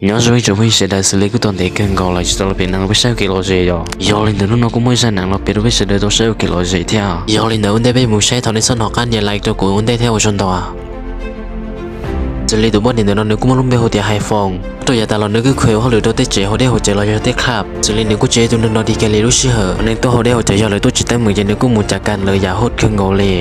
Nyob zoo ib tsoom phooj ywg sawv daws, xws li kuj tau ntev kawg nkaus lawm tsis tau los piav neeg rau peb saib ua kev lom zem os. Yog li ntawd hnub no kuj muaj ib zaj neeg los piav rau peb sawv daws tau saib ua kev lom zem thiab. Yog li ntawd ua ntej peb mus saib thov nej txhob hnov qab nias like rau kuv ua ntej thiab ua tsaug ntau. Xws li tus poj niam ntawm no nws kuj muaj lub npe hu tias Hais Foos. Rau yav tas los nws kuj khuv hauj lwm rau tej tsev hauv dej hauv cawv los yog tej club. Xws li nws kuj tsis yog tus neeg no dig kiag li lub sij hawm, neeg tuaj hauv dej hauv cawv yog lawv tuaj tsis teeb meem ces nws kuj mus cav kas lawv yam hauj kawg nkaus li.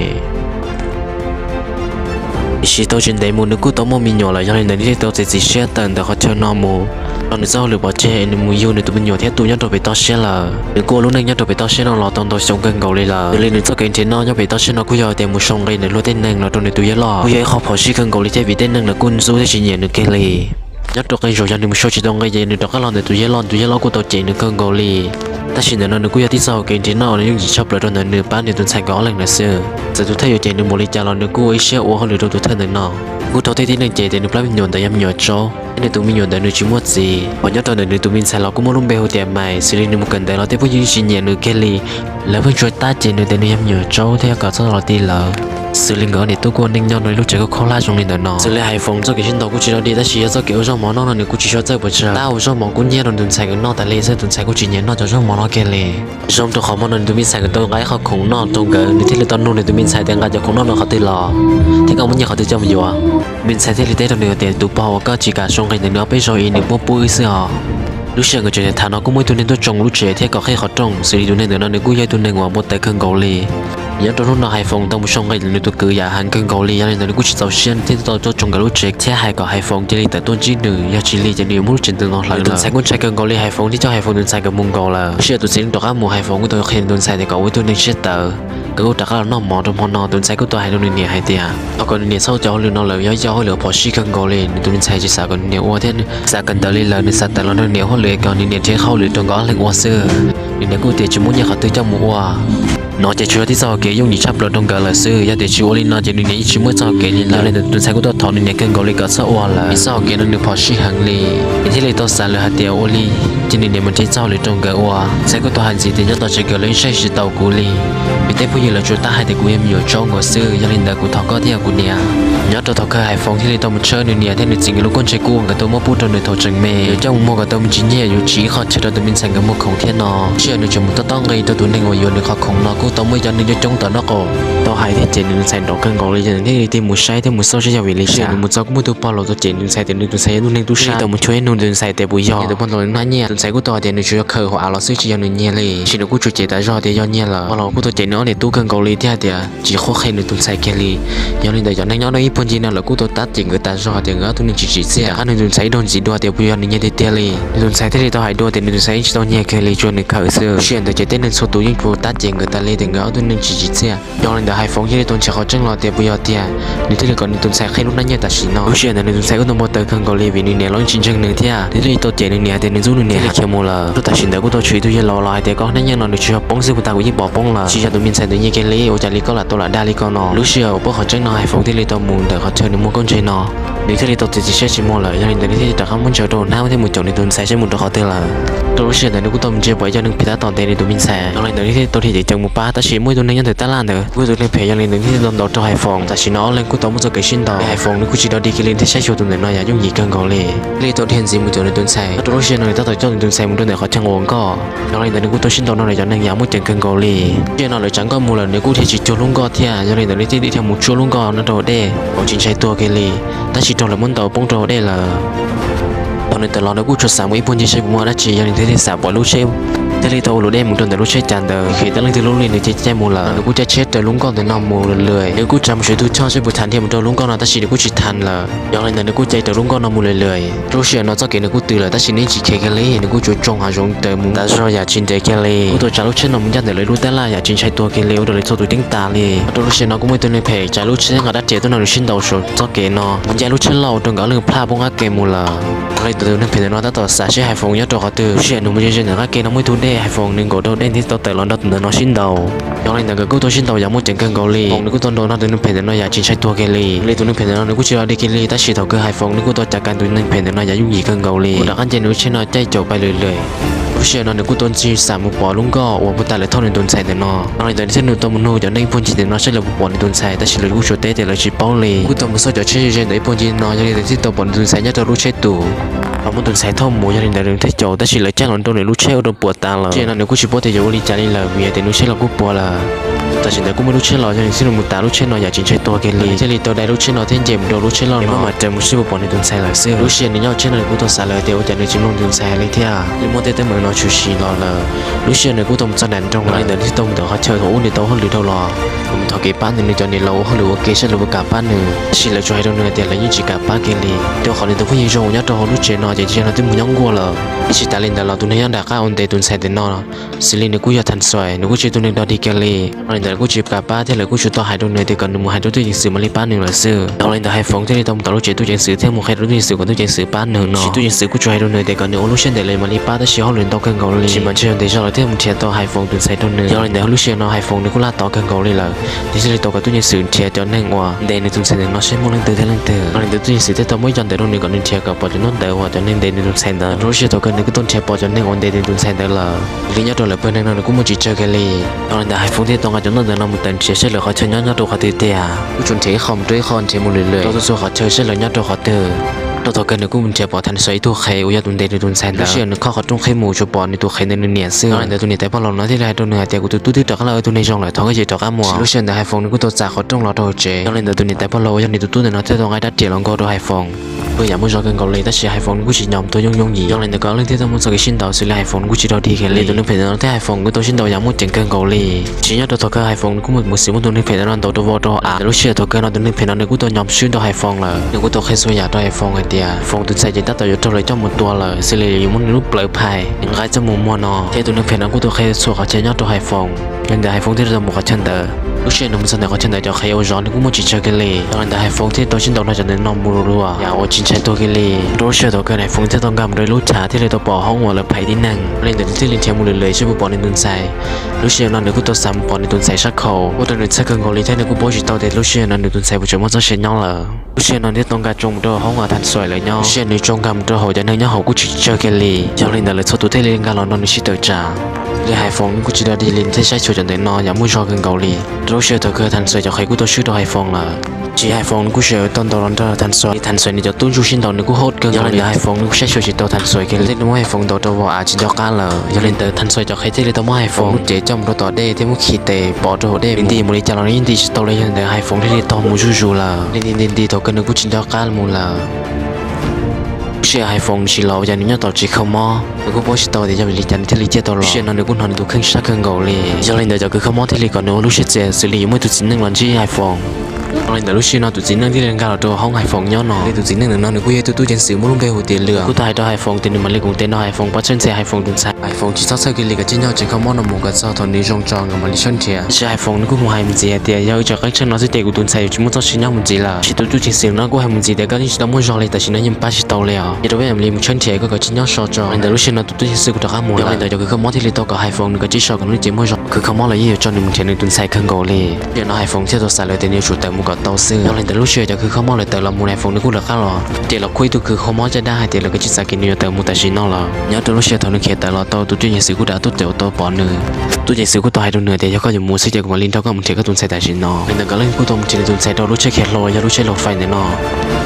Tiam sis tau tsis ntev mus nws kuj tau muaj me nyuam lawm, yog li ntawd nws thiaj tau txiav txim siab tawm ntawm qhov chaw no mus, tso nws txoj hauj lwm pov tseg, nws mus yug nws tus me nyuam thiab tu nyob rau pem toj siab lawm. Nws kuj ua lub neej nyob rau pem toj siab no los tau ntau xyoo kawg nkaus li lawm. Yog li nws txoj kev nrhiav noj nyob pem toj siab no kuj yog tias mus sau nqi nws luag tej neeg los rau nws tus yawg loj, kuj yog ib qho phom sij kawg nkaus li thiab vim tej neeg lawv kuj ntxub thiab tsis nyiam nws kiag li. Nyob rau qee zaum yog nws mus sau tsis tau nqi ces nws rov qab los ntawm tus yawg loj, tus yawg loj kuj tau cem nws kawg nkaus li. Tab sis ntawm no nws kuj yog tib txoj hau kev nrhiav noj uas yooj yim tshaj plaws rau ntawm nws pab nws tus ntxhais nkawd ob leeg ntawd xwb. Txawm tus thawj yuav cem nws npaum li cas los nws kuj ua ib siab ua hauj lwm rau tus thawj ntawm no. Kuj raug tej tib neeg cem tias nws plab me nyuam ntawd yog me nyuam tsaub, thiab nws tus me nyuam ntawd nws tsis muaj txiv. Hos nyob rau ntawm nws tus me ntxhais los kuj muaj lub npe hu tias Maiv, xws li nws mus kawm ntawv los tej phooj ywg tsis nyiam nws kiag li. Lawv pheej tsuas tab cem nws tias nws yog me nyuam tsaub thiab kom txhob los ti lawv. Xws li nkawd ob niam tub kuj ua neej nyob rau ib lub tsev khaub khaub hlab zoo li ntawm no. Xws li Hais Foos txoj kev sib ntaus kuj tsis dog dig tab sis yog txoj kev ua zaub mov noj no nws kuj tsis tshua txawj puas tsawg. Tab ua zaub mov kuj nyiab rau nws tus ntxhais nkawd noj tas li xwb, tus ntxhais kuj tsis nyiam noj cov zaub mov no kiag li. Zoo rau qhov hmo no nws tus me ntxhais nkawd tau nqa ib qho khoom noj rau nkawd, nws thiaj li tau nug nws tus me ntxhais tias nqa cov khoom noj no qhov twg los thiab koj muaj nyiaj qhov twg coj mus yuav. Me ntxhais thiaj li teb rau nws tias tus pog uas koj tsis kam sau nqi ntawm nws ob peb zaug es nws muab pub wb xwb os. Lub sij hawm nkawd tseem tham no kuj muaj ib tug neeg tuaj tsoo lub tsev thiab kom qhib qhov rooj, xws li tus neeg ntawm no nws kuj yog ib tug neeg uas npau taws kawg nkaus li. Nyob rau hnub no Hais Foos tau mus sau nqi nws tus kwv yam heev kawg nkaus li, yog li ntawd nws kuj tsis txaus siab nws thiaj tau tuaj tsoo nkawd lub tsev thiab hais kom Hais Foos cia li tawm tuaj ntsib nws, yog tsis li ces nws yuav muab lub tsev ntawm no hlawv. Tus ntxhais kuj ntshai kawg nkaus li, Hais Foos thiaj coj Hais Foos tus ntxhais nkawd mus nkaus lawm. Lub sij hawm tus txiv neej rov qab mus, Hais Foos kuj tau qhia nws tus ntxhais tias kom ua ib tug neeg siab tawv. Nkawd kuj rov qab los noj mov rau hmo no, tus ntxhais kuj tau hais rau nws niam hais tias thov kom nws niam txhob ua cov hauj lwm no lawm, yog ib co hauj lwm phom sij kawg nkaus li. Nws tus me ntxhais tsis xav kom nws niam ua thiab xav kawm ntawv li lawm, nws xav tawm los nrog nws niam ua hauj lwm es kom nws niam nrhiav hauj lwm rau nkawd ob leeg ua xwb. Nws niam kuj tias tsis muaj nyiaj qhov twg coj mus ua. No ces tsuas yog tib txoj hau kev yooj yim tshaj plaws rau nkawd lawm xwb, yog tias tsis ua li no ces nws niam yeej tsis muaj ib txoj hau kev li lawm. Yog li ntawd tus ntxhais kuj tau thov nws niam kawg nkaus li kom txhob ua lawm, vim txoj hau kev no nws phom sij heev li. Nws thiaj li tau xav lawm hais tias ua li ces nws niam mus nrhiav txoj hauj lwm rau nkawd ua. Ntxhais kuj tau hais ntxiv tias nyob tom tsev kawm lawv yeej saib tsis taus kuv li, vim tej phooj ywg lawv tsuas tab hais tias kuv yog me nyuam tsaub nkaus xwb, yog li ntawd kuv thov koj thiab kuv niam. Nyob rau thaum kawg Hais Foos thiaj li tau mus tshawb nws niam thiab nws txiv nkawd lub koj ntshe kub uas nkawd tau muab pub rau nws thaum tseem me, yuav coj mus muag kom tau me ntsis nyiaj yuav tsim ib qho chaw rau tus me ntxhais nkawd muag khoom thiab no. Lub sij hawm nws tseem mus tob tob nqi rau tus neeg uas yuav nws qhov khoom no kuj tau muaj ib cov neeg coob coob ntawm no qub tau hais thiab cem nws tus ntxhais nrov kawg nkaus li, ces nws thiaj li tig mus saib thiab mus xauj saib yog vim li cas. Nws mus txog kuj muaj ib tug pog laus tuaj cem nws tus ntxhais tias nws tus ntxhais yog tus neeg tub sab, thiaj li tau mus chua ib nug nws tus ntxhais tias puas yog tus pog laus hnab nyiaj. Tus ntxhais kuj tau hais tias nws tsuas yog khaws hauv av los xwb tsis yog nws nyiag li, tiam sis nws kuj tsuas cem tas zog tias yog nyiag lawm. Pog laus kuj tau cem nws ob niam tub kawg nkaus li thiab hais tias tsis qhuab qhia nws tus ntxhais kiag li. Yog li ntawd cov neeg nyob rau ib puag ncig no lawv kuj tau tab cem nkawd tas zog tias nkawd ob tug neeg tsis tsim txiaj, rov qab nws tus ntxhais ib zaug ntxiv dua tias puas yog nws nyiag tiag tiag li. Nws tus ntxhais thiaj li tau hais dua tias nws tus ntxhais yeej tsis tau nyiag kiag li, tsuas nws khaws xwb. Lub sij hawm ntawd ces tej neeg txhua tus yeej tsuas tab cem nkawd tas li tias nkawd ob tug neeg tsis tsim txiaj. Yog li ntawd Hais Foos thiaj li tau nrhiav qhov tseeb los tias puas yog tiag, nws thiaj li kom nws tus ntxhais qhia lub hnab nyiaj tam sim no. Lub sij hawm ntawd nws tus ntxhais kuj tau npau taws kawg nkaus li vim nws niam los yeej tsis ntseeg nws thiab, nws thiaj li tau cem nws niam tias nws ntxub nws niam thiab khiav mus lawm. Rau tam sim ntawd kuj tau tshuav ib tug yawg laus los hais tias koj hnab nyiaj no nws tsuas yog poob xwb, puag ta kuv yeej pom poob lawm, tsis yog tus me ntxhais ntawd nyiag kiag li, ua cas li koj lam tau lam dag li ko no. Lub sij hawm uas paub qhov tseeb no Hais Foos thiaj li tau mus ntawm qhov chaw nws muag koj ntshe no, nws thiaj li tau txiav txim siab tsis muag lawm. Yog li ntawd nws thiaj li rov qab muab ntsaws rau hnab thiab mus caum nws tus ntxhais saib mus rau qhov twg lawm. Rau lub sij hawm ntawd nws kuj tau mus ntsia pom ib co neeg phem tab tom ntes nws tus me ntxhais, yog li ntawd nws thiaj li tau dhia ceev ceev mus pab, tab sis muaj ib tug neeg nyob ntawm tab laj ntawd, muaj ib tug neeg phem, yog li ntawd nws thiaj li tau ntaus rau Hais Foos. Tam sim no ob leeg kuj tau muaj txoj kev sib ntaus, Hais Foos nws kuj tsis dog dig kiag li, nws thiaj saib xyuas tus ntawm no yam yooj yim kawg nkaus li, thiaj li tau dhia ntxiv mus caum nws tus ntxhais. Nyob rau lub sij hawm no nws tab tom coj nws tus ntxhais mus rau ntawm qhov chaw uas nkoj. Yog li ntawd nws kuj tau sib ntaus no lawm, cov neeg yam muaj ceem kawg nkaus li. Lub sij hawm no lawv tsav nkoj mus lawm, nws kuj dhia tsis cuag lub nkoj thiab, yog li ntawd nws thiaj li dhia mus tsuab lub nkoj no rau hauv dej, hauv tsis ntshai tuag kiag li, tab sis raug lawv muab ntaus poob rau hauv dej lawm. Thaum nws tawm los nws kuj tsuas xav mus ib puag ncig saib puas muaj dab tsi, yog li ntawd thiaj li xav pom lub tsheb, thiaj li tau ua lub dej mus rau ntawm lub tsheb cas ntawd, khiav tau leej twg lub li nws thiaj caij mus lawm. Nws kuj caij tsheb raws lub nkoj ntawm no mus lawm lawm, nws kuj tsav mus saib tus choj seb puas tau dhia mus rau lub nkoj no, tab sis nws kuj tsis tau lawm. Yog li ntawd nws kuj caij raws lub nkoj no mus lawm lawm. Rau lub sij hawm no txoj kev nws kuj tws lawm, tab sis nws yeej tsis khiav kiag li, nws kuj tsuas tsoo hav zoov raws mus tas zog yam tsis nres kiag li. Kuj tau tsav lub tsheb no mus ncaj ntawm lawv lub tab laj yam tsis ntshai tuag kiag li, ua rau lawv txhua tus ceeb tas li. Rau lub sij hawm no kuj muaj ib tug neeg phem tsav lub tsheb nqa dab riam tuaj nrog nws sib ntaus saum txoj kev no, mus ncaj lub tsheb loj ua rau nkawd ob leeg plaj poob qab ke mus lawm. Yog li ntawd tus neeg phem ntawm no tab tom xav seb Hais Foos nyob rau qhov twg. Lub sij hawm nws mus ze ze ntawm qab ke no muaj ib tug dej, Hais Foos nws nkaum rau dej thiaj tau tawm los nrog tus ntawm no sib ntaus. Yog li ntawd nkawd kuj tau sib ntaus yam muaj ceem kawg nkaus li. Hais Foos nws kuj tau nrog nws tus neeg phem ntawm no yam tsis ntshai tuag kiag li. Yog li tus neeg phem ntawm no nws kuj tsis dog dig kiag li, tab sis thaum kawg Hais Foos nws kuj tau cav kas tus neeg phem ntawm no yam yooj yim kawg nkaus li, kuj rov qab nce nws lub tsheb no caij caum pais lawm lawm. Lub sij hawm no nws kuj tau ntsia xam mus pom lub nkoj uas puag ta lawv thauj nws tus ntxhais ntawm no. Yog li ntawd nws thiaj li tau mus nug cov neeg ib puag ncig ntawm no saib lawv puas pom nws tus ntxhais, tab sis lawv kuj tsuas teb tias lawv tsis paub li. Kuj tau mus xauj cov tsheb ze ze ntawm ib puag ncig no, yog li ntawd thiaj tau pom nws tus ntxhais nyob rau lub tsheb tus. Los muab tus ntxhais thauj mus, yog li ntawd nws thiaj caum, tab sis lawv caij los nrau nws lub tsheb ua rau puas tas lawm. Lub sij hawm no nws kuj tsis paub tias yuav ua li cas li lawm vim tias nws lub tsheb los kuj puas lawm. Tam sim ntawd kuj muaj lub tsheb los, yog nws txij nws mus tav lub tsheb no yam tsis ntshai tuag kiag li, thiaj li tau dai lub tsheb no thiab nce mus rau lub tsheb loj no mam raws mus seb puas pom nws tus ntxhais lawm xwb. Lub sij hawm nws nyob tsheb no nws kuj tau xav lawm tias ua cas nws tsis mloog tus ntxhais li thiab, li muaj tej teeb meem no tshwm sim los lawm. Lub sij hawm nws kuj tau mus txog nram nroog lawm, li ntawd nws thiaj tau mus ntawm qhov chaw thaum ub nws tau ua hauj lwm dhau los. Nws mus thov kev pab nws, nws cov niam laus ua hauj lwm ua ke saib lawv puas kam pab nws, tab sis lawv tsuas hais rau nws hais tias lawv yeej tsis kam pab kiag li, rau qhov nws tus phooj ywg zoo uas nyob rau hauv lub tsev no ces tsis yog nws twb mus nyob nkuaj lawm. Tab sis tas li ntawd los tus neeg nyob nram qab uas ntes tus ntxhais ntawm no xws li nws kuj yog Thaj Xuaim, nws kuj tsis yog tus neeg dog dig kiag li. Yog li ntawd lawv kuj tsis kam pab thiab lawv kuj tsis tau hais rau nws tias kom nws mus hais rau tub ceev xwm mam li pab nws lawm xwb. Yog li ntawd Hais Foom thiaj li tau mus tom lub tsev tub ceev xwm thiab mus qhia rau tub ceev xwm kom tub ceev xwm pab nws no. Tab sis tub ceev xwm kuj tsuas hais rau nws tias kom nws ua lub siab ntev lawv mam li pab, tab sis hauj lwm ntau kawg nkaus li, tsis mas ntshe yog ntev zog lawv thiaj mus nrhiav tau Hais Foom tus ntxhais rau nws. Yog li ntawd lub sij hawm no Hais Foom nws kuj laj tod kawg nkaus li lawm, nws thiaj li tau kom tub ceev xwm nrhiav cov neeg uas ntes nws tus ntxhais ntawm no seb muaj leej twg thiab leej twg. Yog li ntawd tub ceev xwm thiaj tau muab ib co ntawv rau nws kom nws nrhiav kom pom cov ntaub ntawv uas cov neeg ntes nws tus ntxhais ntawd. Rau lub sij hawm thaum kawg nws kuj tau nrhiav pom cov neeg uas ntes nws tus ntxhais ntawd lawm, li nyob rau lawv pawg neeg no nws kuj muaj tsis tsawg kiag li. Yog li ntawd Hais Foom thiaj tau nqa cov ntaub ntawv no mus tawm nrhiav saib lawv qhov chaw nyob nyob rau qhov twg tiag. Kuj tsuas nrhiav ib qho mus rau ib qho, nrhiav mus lwm lwm rau txhua txhua qhov chaw saib lawv nyob rau qhov twg. Rau thaum kawg nws kuj mus nrhiav pom Thaj Xuaim ib tug qhev uas yog tus ntes nws tus ntxhais ntawd. Lub sij hawm nws khob qhov rooj qhib mus tsuas pom nws tus qhev ntawm nws niam xwb. Yog li ntawd tus niam tais poj laus no thiaj li hais rau nws hais tias kuv tus tub twb rov qab los ua ib tug neeg zoo lawm, thov koj cia li rov qab mus. Lub sij hawm ntawd Hais Foom nws kuj tau txav qhov rooj los rau hauv tsev. Yog li ntawd tus niam tais poj laus uas yog nws tus tub ntawm no thiaj tau nqa rab riam los nkaug rau Hais Foom. Nws yam muaj zog kawg nkaus li, tab sis Hais Foom nws kuj tsis nyom tuag yooj yooj yim. Yog li ntawd nkawd ob leeg thiaj tau muaj txoj kev sib ntaus xws li Hais Foom nws kuj tsis dog dig kiag li. Tus neeg phem ntawm no thiab Hais Foom kuj tau sib ntaus yam muaj ceem kawg nkaus li. Tsis nyob rau thaum kawg Hais Foom nws kuj mus mus xwm muab tus neeg phem ntawm no ntaus rau vau rau av. Lub sij hawm thaum kawg no tus neeg phem no nws kuj tau nyom swb nrog Hais Foom lawm. Nws kuj tau qhia txhua yam rau Hais Foom hais tias Hais Foom tus ntxhais ces tab tom yuav raug lawv coj mus tua lawm, xws li yuav muab nws lub plawv phais nqa coj mus muag no. Thiab tus neeg phem no kuj tau qhia txhua qhov chaw nyob rau Hais Foom. Yog li ntawd Hais Foom thiaj li tau mus qhov chaw ntawd. Lub sij hawm nws mus txog ntawm qhov chaw ntawd cov qhev uas zov nws kuj muaj tsis tsawg kiag li. Yog li ntawd Hais Foom thiaj tau sib ntaus nrog cov ntawm no mus lawm yam uas tsis ntshai tuag kiag li. Rau lub sij hawm thaum kawg Hais Foom thiaj tau nkag mus rau ib lub chav thiaj li tau pom hoob uas lawv phais tib neeg. Yog li ntawd nws thiaj li nrhiav mus lwm lwm seb puas pom nws tus ntxhais. Lub sij hawm no nws kuj tau xav mus pom nws tus ntxhais sab khau, ua rau nws txhawj kawg nkaus li thiab nws kuj paub tsis tau tias lub sij hawm no nws tus ntxhais puas tseem muaj txoj sia nyob lawm. Lub sij hawm no nws thiaj tau nkag tsoo mus rau hoob uas Thaj Xuaim lawv nyob. Lub sij hawm nws tsoo nkag mus rau hauv cov neeg nyob hauv kuj tsis tsawg kiag li. Yog li ntawd lawv txhua tus thiaj li nkag los nrog nws sib tawm tsam. Li Hais Foom nws kuj tsis dog dig li, nws thiaj saib xyuas cov ntawm no yam muaj zog kawg nkaus li. Rau lub sij hawm thaum kawg Thaj Xuaim cov qhev kuj tau swb rau Hais Foom lawm. Tsis Hais Foom nws kuj tsis tau ntau los nrog Thaj Xuaim, Thaj Xuaim nws cov tub ntsuj sib ntaus nws kuj haum kawg nkaus li. Yog li ntawd Hais Foom nws kuj saib xyuas tsis tau Thaj Xuaim kiag li, thiaj li muab Hais Foom ntaus rau vau av tsis nco qab lawm. Yog li ntawd Thaj Xuaim cov qhev thiaj li tau muab Hais Foom lub cev coj mus rau tom dej thiab muab khi tes pov rau hauv dej, nws nti mus li cas los nws yeej nti tsis tau li. Yog li ntawd Hais Foom thiaj li tog mus zuj zus lawm. Nws nti nti nti thaum kawg nws kuj tsis nco qab mus lawm. Lub sij hawm Hais Foom nws tsis los ua cas nws nyob tom tsev kho mob, nws kuj paub tsis tau tias yog vim li cas nws thiaj li ciaj tau los. Lub sij hawm no nws kuj hnov nws tus kheej sab kawg nkaus li. Yog li ntawd cov kws kho mob thiaj li kom nws ua lub siab txias xws li yuav muaj ib tug txiv neej los ntsib Hais Foom. Yog li ntawd lub sij hawm no tus txiv neej thiaj li nkag los rau hoob Hais Foom nyob no. Li tus txiv neej ntawm no nws kuj yog ib tug tub ceev xwm muaj lub npe hu tias Lwm, kuj tau hais rau Hais Foom tias nws mam li koom tes nrog Hais Foom pab tshawb nrhiav Hais Foom tus ntxhais. Hais Foom tsis txhob txhawj kiag li, kav tsij nyob tsev kho mob no mus kom txog thaum nws zoo tso nkawd mam li tshawb nrhiav. Tab sis Hais Foom nws kuj mus hais mus ntxiv hais tias yog wb tseem qeeb tshawb no xwb ces kuv tus ntxhais yuav tsis muaj txoj sia nyob mus ntxiv lawm. Tab sis tus tub ceev xwm no kuj hais mus ntxiv tias koj yeej tsis tau muaj zog li, tam sim no yeej pab tsis tau li os, ces rau peb mam li mus tshawb nrhiav, koj kav tsij nyob so tso. Yog li ntawd lub sij hawm no tus tub ceev xwm kuj rov qab mus lawm. Yog li ntawd cov kws kho mob thiaj li tau kom Hais Foom nws kav tsij so kom nws lub cev muaj zog, kws kho mob lawv yeej yuav tso nws mus nrhiav nws tus ntxhais kawg nkaus li. Lub sij hawm no Hais Foom thiaj tau xav lawm tias nws yuav tsum tawm mus kom tau xwb. Yog li ntawd lub sij hawm cov kws kho mob lawv tawm los mus, Hais Foom nws kuj lawv qab los, ces los khuj ib tug kws kho mob caj dab hais tias lawv kav tsij txav kev, nws yuav tawm mus tam sim no lawm. Nyob rau lub sij hawm thaum nws khiav tawm los tau, tus tub ceev xwm kuj rov tuaj txog tau pom nws. Tub ceev xwm kuj tau hais rau nws tias yog koj yuav mus xwb ces kuv mam li nrog koj mus nrhiav koj tus ntxhais tam sim no. Li ntawd nkawd leej kuj tau mus nrhiav nws tus ntxhais rau lub tsheb khiav hlau yog lub tsheb laus fais ntawm no.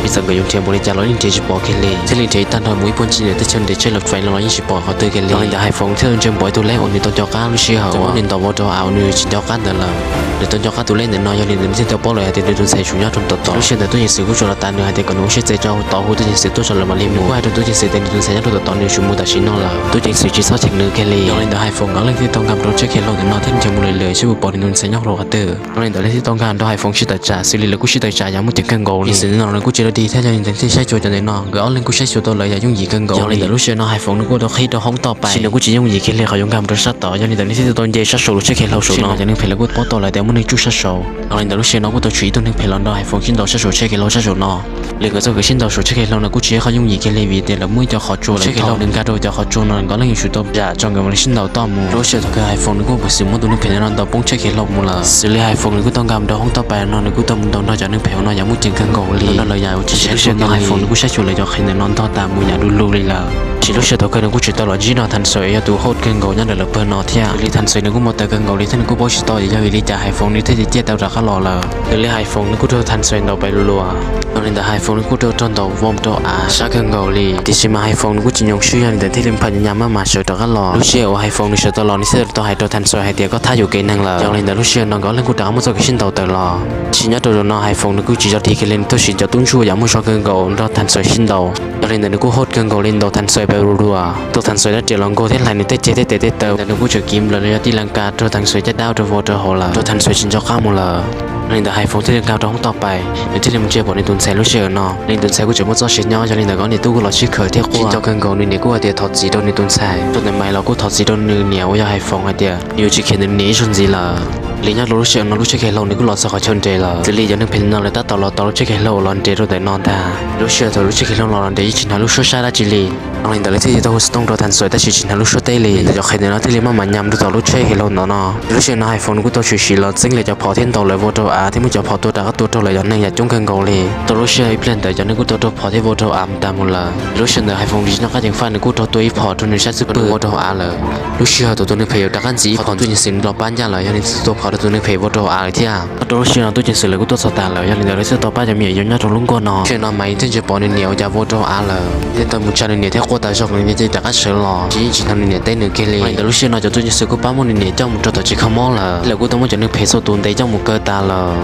Txawm nkawd yuav nrhiav npaum li cas los yeej nrhiav tsis pom kiag li, thiaj li nrhiav ib tag nrho mus ib puag ncig ntawm teb chaws nrhiav tsheb laus fais no los yeej tsis pom qhov twg kiag li. Yog li ntawd Hais Foom thiaj li ntsia npaum ib tug leb uas nws tau nco qab lub sij hawm uas nws ntaus vau rau av uas nws tsis nco qab ntawd lawm. Nws tau nco qab tus leb ntawm no, yog li ntawd nws thiaj tau paub lawm hais tias nws tus ntxhais tsum nyob rau tom tod. Lub sij hawm ntawd tub ceev xwm kuj tsuas los tav nws hais tias kom nws ua siab txias tso, tov hu tub ceev xwm tuaj tso lawv mam li mus. Nws kuj hais rau tub ceev xwm tias nws tus ntxhais nyob rau tom tod, nws yuav tsum mus tam sim no lawm. Tub ceev xwm tsis txhob cheem nws kiag li. Yog li ntawd Hais Foom nkawd leej thiaj tau nkag rau tsheb khiav hlau ntawm no thiab nrhiav mus lwm lwm seb puas pom nws tus ntxhais nyob rau qhov twg. Yog li ntawd lawv thiaj tau nkag nrog Hais Foom sib tawm tsam, xws li lawv kuj sib tawm tsam yam muaj ceem kawg nkaus li. Xwm no nws kuj tsis dog dig thiab, yog li ntawd thiaj saib xyuas cov ntawm no, nkawd ob leeg kuj saib xyuas tau lawv yam yooj yim kawg nkaus. Yog li ntawd lub sij hawm no Hais Foom nws kuj tau qhib rau hoob toj pais, nws kuj tsis yooj yim kiag li qhov yuav nkag mus rau sab tod. Yog li ntawd nws thiaj tau nce sab saum lub tsheb khiav hlau saum no, cov neeg phem lawv kuj paub tau lawm tias muaj neeg tsuj sab saud. Yog li ntawd lub sij hawm no kuj tau tswv ib tug neeg phem los nrog Hais Foom sib ntaus sab saum tsheb khiav hlau sab saum no. Li nkawd txoj kev sib ntaus saum tsheb khiav hlau no kuj tsis yog qhov yooj yim kiag li vim tias lawv muaj ib co qhov tsua, tsheb khiav hlau nws nkag rau cov qhov tsua no nkawd leej yuav tsum tau zam tso nkawd mam li sib ntaus toj mus. Rau lub sij hawm thaum kawg Hais Foom nws kuj mus xwm muab tus neeg phem no ntaus poob tsheb khiav hlau mus lawm. Xws li Hais Foom nws kuj tau nkag mus rau hoob toj pais no, nws kuj tau mus ntaus nrog cov neeg phem no yam muaj ceem kawg nkaus li, nrog lawv yam uas tsis sib tshua no. Hais Foom nws kuj saib xyuas lawv cov qhev ntawm no ntog tas mus yam du lug li lawm. Tab sis lub sij hawm thaum kawg nws kuj tsis tau los ntsib nrog Thaj Xuaim yog tus hauj kawg nkaus nyob ntawm lawv pawg no thiab. Li Thaj Xuaim nws kuj mus tawv kawg nkaus li thiab nws kuj paub tsis tau yog vim li cas Hais Foom nws thiaj li ciaj tau rov qab los lawm. Yog li Hais Foom nws kuj raug Thaj Xuaim ntaus pais luas. Yog li ntawd Hais Foos nws kuj rau rog ntaus vau rau av sab kawg nkaus li, tiam sis mas Hais Foos nws kuj tsis nyoo swb, yog li ntawd thiaj li phaj nyas maj mam sawv rov qab los. Lub sij hawm uas Hais Foos nws sawv tau los nws thiaj tau hais rau Thas Xuas hais tias koj thab yuam kev neeg lawm. Yog li ntawd lub sij hawm no nkawd ob leeg kuj rov qab muaj txoj kev sib ntaus tawm los. Tiam sis nyob rau zaum no Hais Foos nws kuj tsis zov ris kiag li, nws tab sis cov tub ntsuj yam muaj zog kawg nkaus nrog Thas Xuas sib ntaus. Yog li ntawd nws kuj hot kawg nkaus li ntaus Thas Xuas pas ru rua, tua Thas Xuas dab riam los nkaug thiab hlais nws tej ceg tej tes tej taw. Ntawd nws kuj tseem kiv nplaws los yog tij lav kas rau Thas Xuas caj dab rau vau rau hauv lawm, rau Thas Xuas tsis nco qab mus lawm. Yog li ntawd Hais Foos thiaj li nkag rau hoob toj pais, nws thiaj li mus ntsia pom nws tus ntxhais lub sij hawm no. Nws tus ntxhais kuj tseem muaj txoj sia nyob, yog li ntawd nkawd ob niam tub kuj los sib khawm thiab quaj. Tsis nco kawg nkaus nws niam kuj hais tias thov txim rau nws tus ntxhais. Rau ntawm Maiv los kuj thov txim rau nws niam uas yog Hais Foos hais tias nws yuav tsis khiav ntawm nws niam ib zaug ntxiv lawm. Li nyob rau lub sij hawm no lub tsheb kev hlau nws kuj los txog qhov chaw nres lawm. Xws li cov neeg phem no lawv tab tom los tos lub tsheb kev hlau los nres rau ntawm no ntag. Lub sij hawm thaum lub tsheb kev hlau los los nres yeej tsis hnov lub suab sab dab tsi li. Yog li ntawd lawv thiaj li tau hu xov tooj rau Thas Xuas tab sis tsis hnov lub suab teb li. Ntawm cov qhev ntawm no thiaj li maj mam nyas rau tom lub tsheb kev hlau ntawm no. Lub sij hawm no Hais Foos nws kuj tau tshwm sim los txeeb lawv cov phom thiab ntaus lawv vau rau av thiab muab cov phom tua rov qab tua raug lawm cov neeg yam coob kawg nkaus li. Tau lub sij hawm ib pliag ntawd cov neeg kuj tau raug phom thiab vau rau av mus tas mus lawm. Lub sij hawm ntawd Hais Foos nws tsis nco qab ceev faj nws kuj raug tua ib phom rau nws sab xub pwg vau rau av lawm. Lub sij hawm tus tus neeg phem yuav rov qab ntxiv ib phom, tus tuaj ceev xwm los pab ncaj lawm, yog li ntawd tua phom rau tus neeg phem vau rau av lawm thiab. Nyob rau lub sij hawm no tub ceev xwm lawv kuj tuaj txog tas lawm, yog li ntawd lawv thiaj tau pab cov me nyuam yaus nyob rau lub nkuaj no. Lub sij hawm no Maiv thiaj ntsia pom nws niam uas cas vau rau av lawm, thiaj tau mus tsa nws niam thiab quaj tas zog, nws niam ces rov qab sawv los tsis yeej tsis hnov nws niam teb nws kiag li. Yog li ntawd lub sij hawm no cov tuaj ceev xwm kuj pab muab nws niam coj mus rau tom tsev kho mob lawm, lawv kuj tau muab cov neeg phem txhua tus ntes coj mus kaw tas lawm.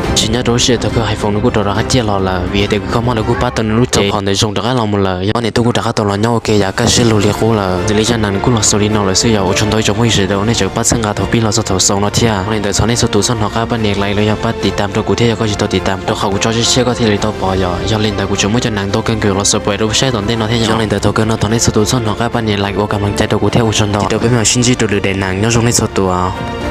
Tiam sis nyob rau lub sij hawm thaum kawg Hais Foos nws kuj rov rov qab ciaj los lawm, vim hais tias kws kho mob lawv kuj pab tau nws lub cev, phom ntawd zoo rov qab los mus lawm. Yog ob niam tub kuj rov qab tau los nyob ua ke yav kaj siab lug li qub lawm. Xws li zaj neeg nws kuj los xaus li no lawm xwb, yog ua tsaug ntau ib tsoom phooj ywg sawv daws nej tseem pab txhawb nqa thaum pib los txog thaum xaus no thiab. Yog li ntawd thov nej txhua tus txhob hnov qab pab nias like los yog pab tiv tam rau kuv thiab, yog koj tsis tau tiv tam rau qhov kuv tso zaj tshiab koj thiaj li tau pom yom. Yog li ntawd kuv tseem muaj cov neeg ntau kawg nkaus los xaus pub rau peb saib tom ntej no thiab yom. Yog li ntawd thaum kawg no thov nej txhua tus txhob hnov qab pab nias like ua kam leej cai rau kuv thiab ua tsaug ntau. Rau peb mam sib ntsib rau lwm daim neeg, nyob zoo nej txhua tus.